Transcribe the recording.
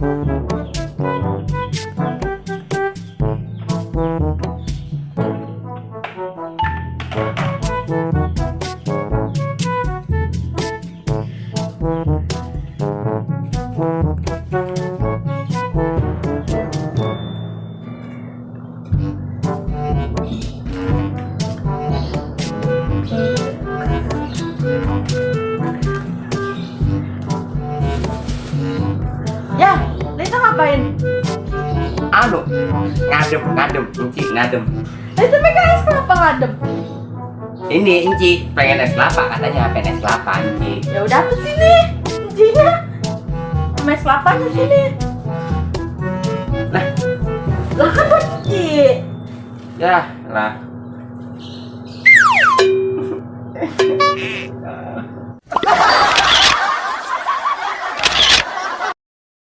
Ya, Lita ngapain? Anu, ngadem, Inci ngadem. Lita megang es kelapa ngadem. Ini Inci pengen es kelapa katanya, pengen es kelapa Inci. Ya udah tuh sini, incinya. Sama es kelapanya sini. Lah, Lah kan buat Ci. ya lah.